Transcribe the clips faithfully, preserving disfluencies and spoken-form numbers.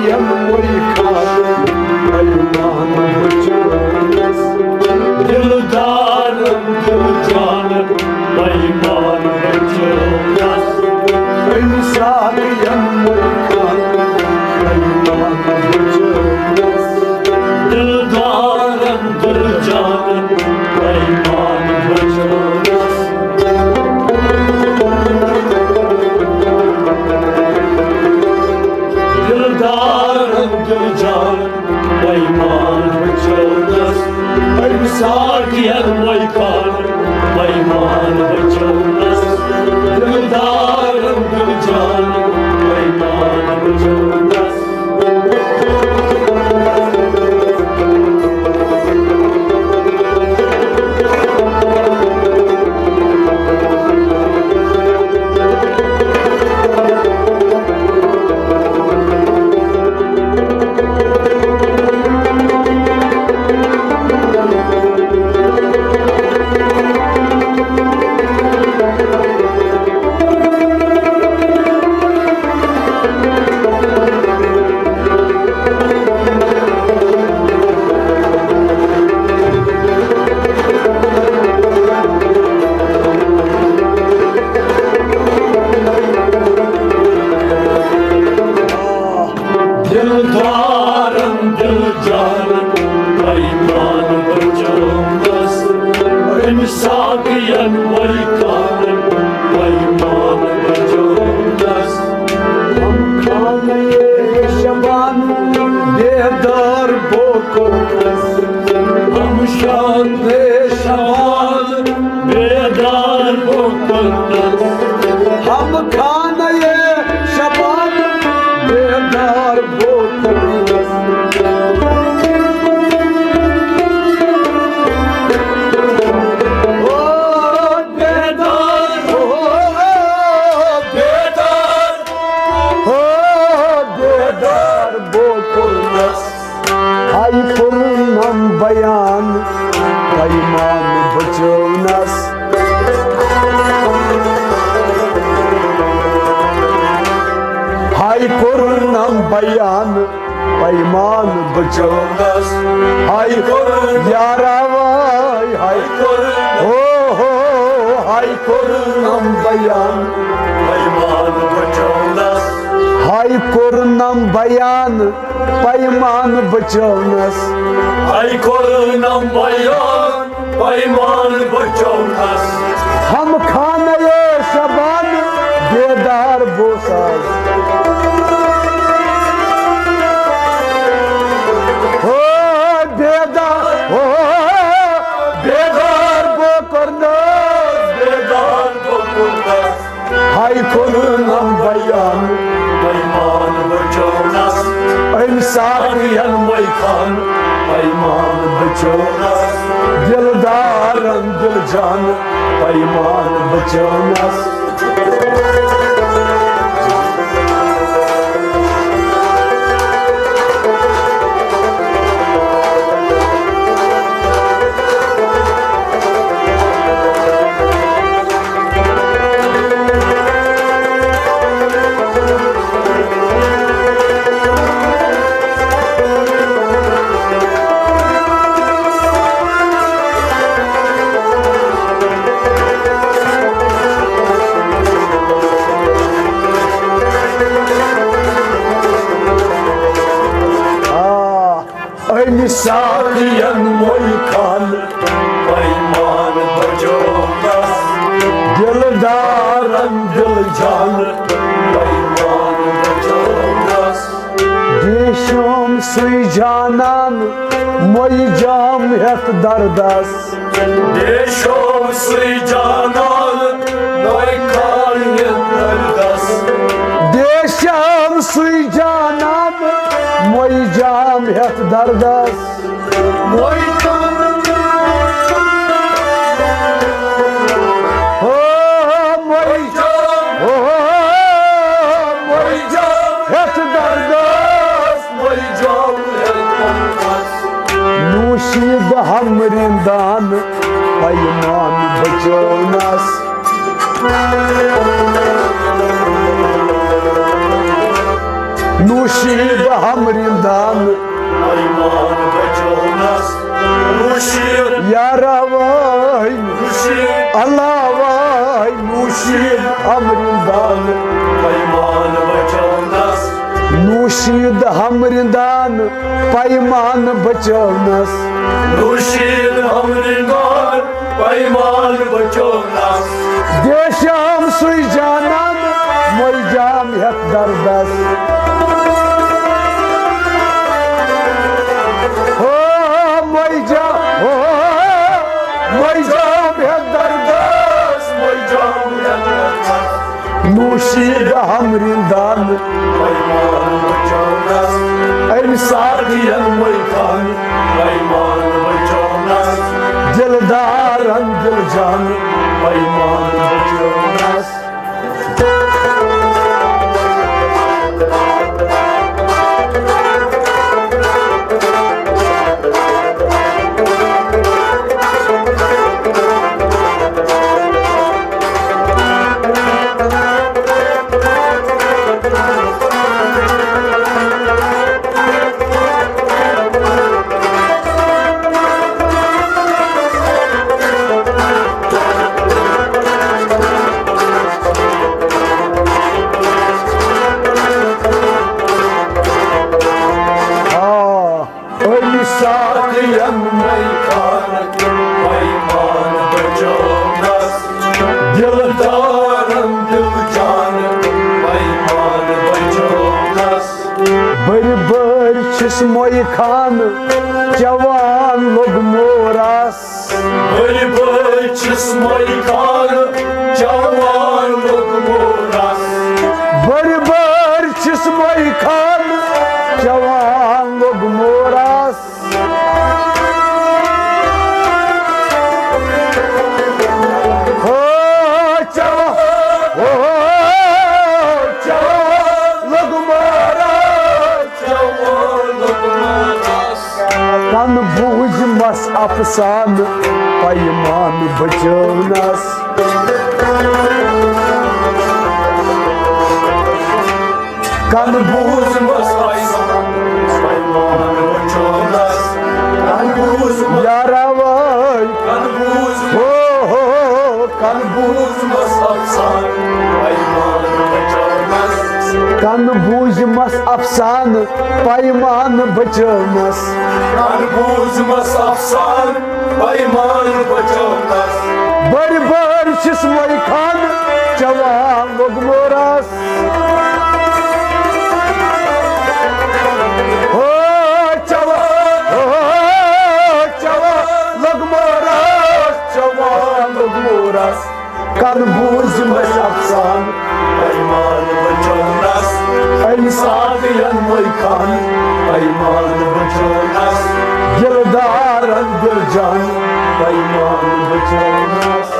یِموٕے خانہٕ پیمان بچٲونس۔ دلدارن دل جانن پیمان بچٲونس۔ أمۍ ساتہٕ یِموٕے خانہٕ پیمان بچٲونس۔ دلدارن دل جانن پیمان بچٲونس۔ دلدارن دل جانن پیمان بچٲونس۔ أمۍ ساتہٕ یِموٕے خانہٕ پیمان بچٲونس۔ دلدارن دل جانن پیمان بچٲونس۔ دلدارن دل جانن پیمان بچٲونس۔ أمۍ ساتہٕ یِموٕے خانن پیمان بچٲونس۔ ہم خانہ شبان بیدار بو کوٚرنس۔ ہم خانہ شبان بیدار بو کوٚرنس۔ ہم خانہ شبان بیدار بو کوٚرنس۔ او بیدار، او بیدار، او بیدار بو کوٚرنس۔ ہاے کوٚرنم بیان پیمان بچٲونس۔ ہاے کوٚرنم بیان پیمان بچٲونس۔ ہاے کوٚر یارا واے، ہاے کوٚر، ہو ہو، ہاے کوٚرنم بیان پیمان بچٲونس۔ ہاے کوٚرنم بیان پیمان بچٲونس۔ ہاے کوٚرنم بیان پیمان بچٲونس۔ ہم خانہ شبان بیدار بوساز۔ ہو بیدار، ہو بیدار بو کوٚرنس۔ بیدار بو کوٚرنس۔ ہاے کوٚرنم بیان پیمان بچٲونس۔ أمۍ ساتہٕ یِموٕے خانہٕ پیمان بچٲونس۔ دلدارن دل جانن پیمان بچٲونس۔ آ، أمۍ ساتہٕ یِموٕے خانہٕ پیمان بچٲونس۔ دلدارن دل جانن پیمان بچٲونس۔ دیشم سُے جانان موے جام ہیتھ دردس۔ دیشم سُے جانان موے کھان ہیتھ دردس۔ دیشم سُے جانان موے جام ہیتھ دردس۔ موے کھان، ہو موے جام، ہو موے جام ہیتھ دردس۔ موے جام ہیتھ دردس۔ نوشیب ہمرندان پیمان بچٲونس۔ نوشیب خورشید ہمرندان۔ ایمان بچونس خورشید۔ یارا وای۔ خورشید۔ اللہ وای نوشید ہمرندان۔ ایمان بچونس۔ نوشید ہمرندان۔ پیمان بچونس۔ نوشید ہمرندان۔ پیمان بچونس۔ دیشام سُے جانان، مٔے جام ہٮ۪تھ دردس۔ ہو، مٔے جام، ہو، مٔے جام ہٮ۪تھ دردس، مٔے جام ہٮ۪تھ دردس۔ نوشید ہمرندان۔ پیمان بچونس۔ أمۍ ساقین مٔے خان۔ پیمان بچونس۔ دلدارن دل جان۔ پیمان بچونس۔ آ، أمۍ ساقین مٔے خان۔ پیمان بچونس۔ دلدارن دل جان۔ پیمان بچونس۔ بٔرۍ بٔرۍ چھِس مٔے خان چٮ۪وان لوٚگ مورس۔ بٔرۍ بٔرۍ چھِس مٔے خان چٮ۪وان لوٚگ مورس۔ بٔرۍ بٔرۍ چھِس مٔے خان چٮ۪وان لوٚگ مورس۔ ہو چٮ۪وان، ہو چٮ۪وان لوٚگ مورس۔ کن بوٗزمس افسانہٕ پیمان بچونس۔ کن بوٗزمس افسانہٕ پیمان بچونس۔ کن بوٗزمس یارا وٲے۔ کن بوٗزمس۔ ہو ہو۔ کن بوٗزمس افسانہٕ پیمان بچونس۔ کن بوٗزمس افسانہٕ پیمان بچونس۔ کن بوٗزمس افسانہٕ پیمان بچونس۔ بٔرۍ بٔرۍ چھِس مٔے خان چٮ۪وان لوٚگ مورس۔ ہو چٮ۪وان، ہو چٮ۪وان لوٚگ مورس، چٮ۪وان لوٚگ مورس۔ کن بوٗزمس افسانہٕ پیمان بچونس۔ أمۍ ساقین مٔے خان پیمان بچونس۔ دلدارن دل جان پیمان بچونس۔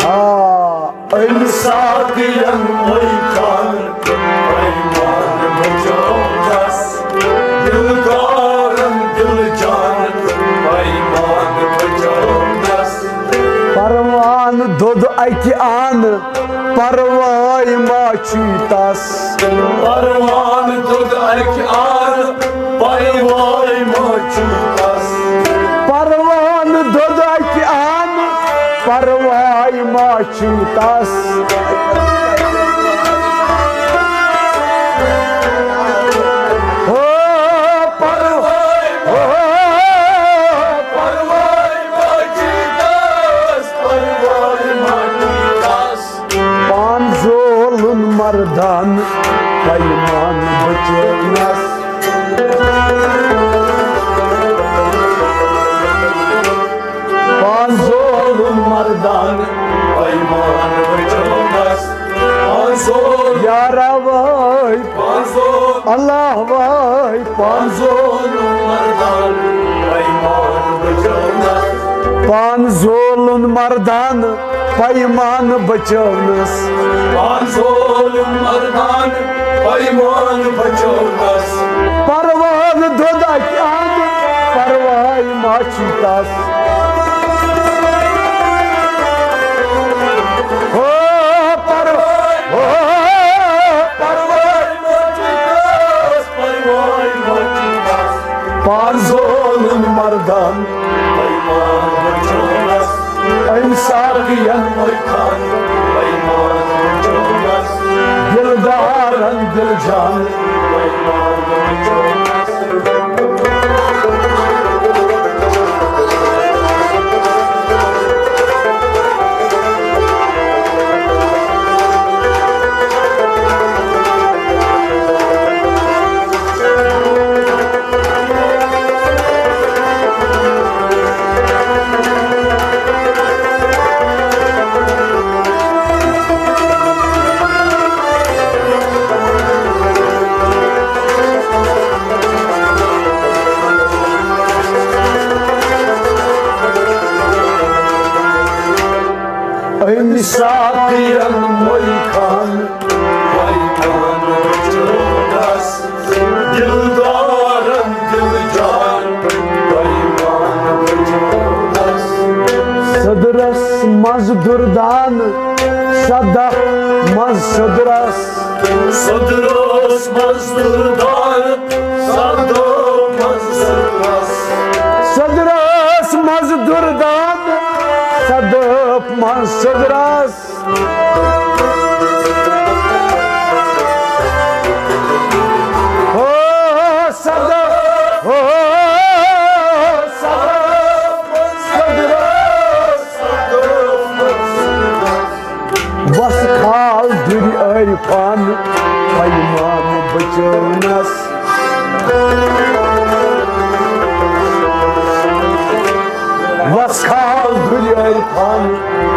آ، أمۍ ساقین مٔے خان پیمان بچونس۔ دلدارن دل جان پیمان بچونس۔ پروان دوٚد اکہِ آنہٕ، پرواے ما چھُے تس۔ پروان دوٚد اکہِ آنہٕ، پرواے ما چھُے تس۔ پروان دوٚد اکہِ آنہٕ، پرواے ما چھُے تس۔ ہو پرواے، ہو پرواے ما چھُے تس، پرواے ما چھُے تس۔ پان زولُن مردان پیمان بچونس۔ اللہ واے پان۔ ظولُم مردان پیمان بچونس۔ پان ظولُم مردان پیمان بچونس۔ پان ظولُم مردان پیمان بچونس۔ پروان دود اکہِ اند پرواے ما چھی تس۔ ہو پرواے، ہو پرواے ما چھی تس، پرواے ما چھی تس۔ پان ظولُم مردان پیمان بچونس۔ أمۍ ساقین مٔلۍ خان پیمان بچونس۔ دلدارن دل جان پیمان بچونس۔ أمۍ ساقین مٔلۍ خان پیمان بچونس۔ دلدارن دل جان پیمان بچونس۔ صدرس منٛز دردان صدف منٛز صدرس۔ صدرس منٛز دردان صدف منٛز صدرس۔ صدرس منٛز دردان صدف منٛز صدرس۔ ہو صدف، ہو صدف، صدف۔ وس کھال دُرِ عرفان پیمان بچونس۔ وس کھال دُرِ عرفان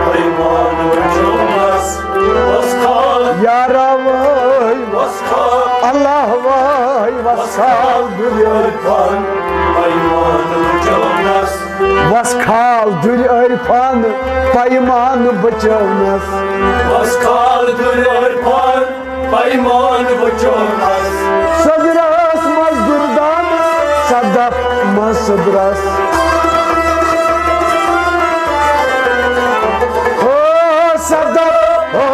پیمان بچونس۔ وس کھال۔ یارا وٲے۔ وس کھال۔ اللہ وٲے۔ وس کھال دُرِ عرفان پیمان بچونس۔ وس کھال دُرِ عرفان پیمان بچونس۔ وس کھال دُرِ عرفان پیمان بچونس۔ صدرس منٛز دردان صدف منٛز صدرس۔ ہو صدف، ہو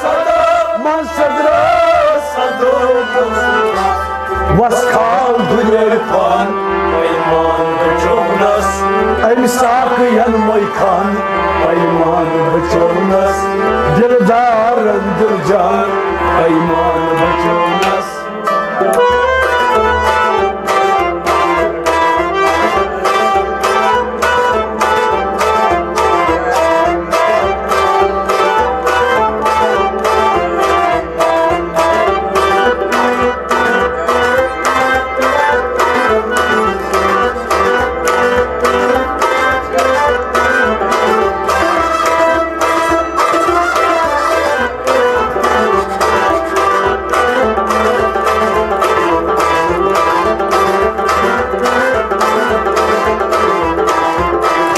صدف منٛز صدرس۔ صدف منٛز صدرس۔ وس کھال دُرِ عرفان پیمان بچونس۔ أمۍ ساقین مٔلۍ خان پیمان بچونس۔ دلدارن دل جان پیمان بچونس۔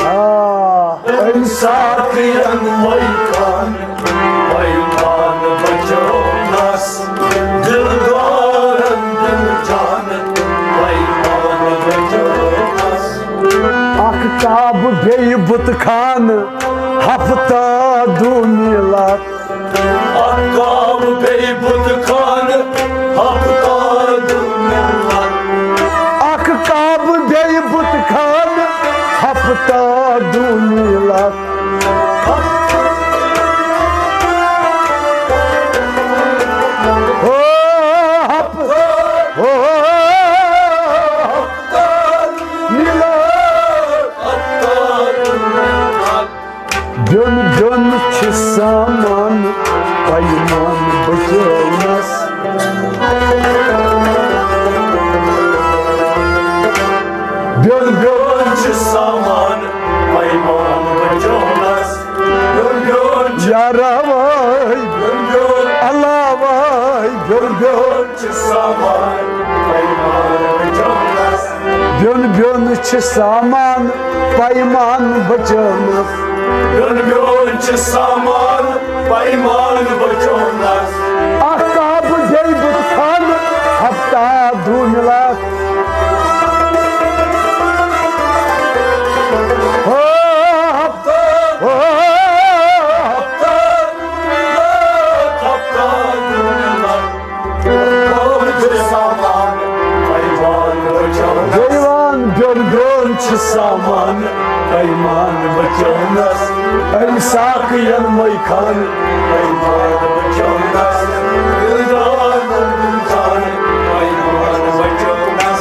آ، أمۍ ساقین مٔلۍ خان پیمان بچونس۔ دلدارن دل جان پیمان بچونس۔ اکھ کعبہٕ بیٚیہِ بُتہٕ خانہٕ، ہفتہٕ دُنیا۔ اکھ کعبہٕ بیٚیہِ بُتہٕ خانہٕ، ہفتہٕ دُنیا۔ اکھ کعبہٕ بیٚیہِ بُتہٕ خانہٕ، ہفتہٕ دُنیا۔ ہو ہپ، ہو ہپ، میلاد۔ بیوٚن بیوٚن چھِ سامان پیمان بچونس۔ بیوٚن بیوٚن چھِ سامان پیمان بچونس۔ بیوٚن بیوٚن چھِ یارا وٲے، بیوٚن بیوٚن۔ اللہ وٲے، بیوٚن بیوٚن۔ چھِ سامان پیمان بچٲونَس۔ بیوٚن بیوٚن چھِ سامان پیمان بچٲونَس۔ اکھ کعبہٕ بیٚیہِ بُت خانہٕ، ہفتاد دوٗنہِ لَتھ۔ ہو، ہفتاد، ہو، ہفتاد دوٗنہِ لَتھ، ہفتاد دوٗنہِ لَتھ۔ بیوٚن بیوٚن چھِ سامان پیمان بچٲونَس۔ دیوان بیوٚن بیوٚن چھِ سامان پیمان بچٲونَس۔ أمۍ ساقین مٔے خانہٕ پیمان بچٲونَس۔ دِلدارن دِل جانہٕ پیمان بچٲونَس۔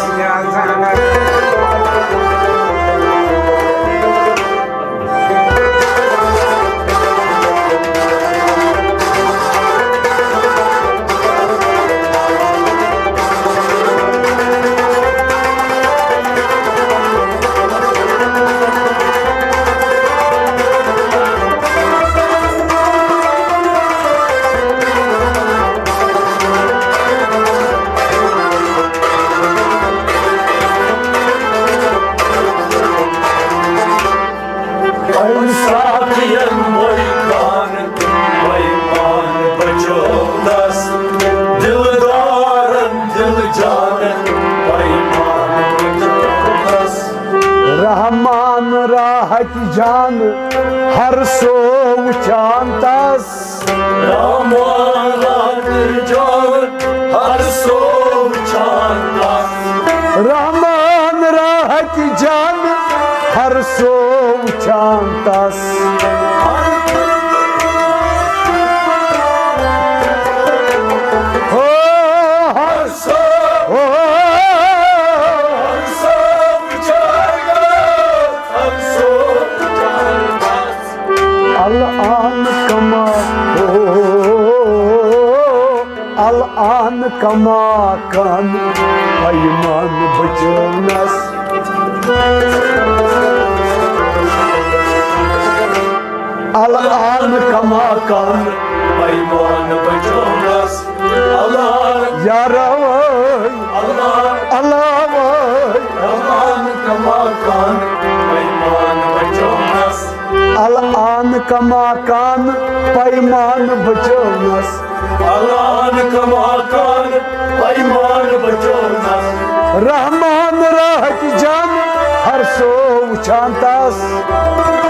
أمۍ ساقین مٔے خانہٕ پیمان بچٲونَس۔ دِلدارن دِل جانہٕ پیمان بچٲونَس۔ رحمان راحت جان ہر سو وٕچھان تس۔ رحمان راحت جان ہر سو وٕچھان تس۔ رحمان راحت جان ہر سو وٕچھان تس۔ ہو، ہر سو، ہو، ہر سو وٕچھان تس، ہر سو وٕچھان تس۔ الان کما، ہو، الان کما کان پیمان بچٲونَس۔ الان کما کان پیمان بچٲونَس۔ الان یا راوے، الان، اللہ وے۔ الان کما کان پیمان بچٲونَس۔ الان کما کان پیمان بچٲونَس۔ الان کما کان پیمان بچٲونَس۔ رحمان راحت جان ہر سو وٕچھان تس۔